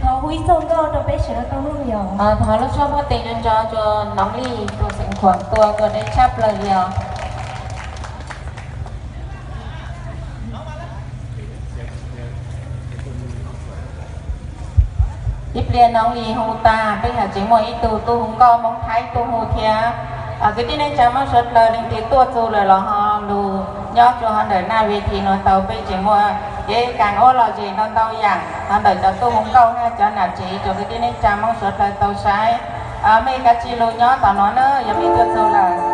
Thov hu ib txoj nkauj rau peb sawv daws tau mloog yom. Thov lub suab muaj tes nco ntsoov rua Noov Lis, rua xeem Khuam Tua, tua deb tshaj plaws li os. Ib pliag Noov Lis hu tas, peb yog tseem muaj ib tug tuaj hu nkauj Hmoob Thaib tuaj hu thiab. Kwv tij neej tsa Hmoob suav dlawg leej twg tuaj txug lawm los ho lug nyob rua hov ntawm naj ves this no tau, peb tseem muaj kev kaam ua lom zem no ntau yaam hov ntawm cov tuaj hu nkauj hab cov nam tsev rua kwv tij neej tsa Hmoob suav dlawg tau saib. Mej kav tsij lug nyob tom no na, yog mej tuaj txug lawm.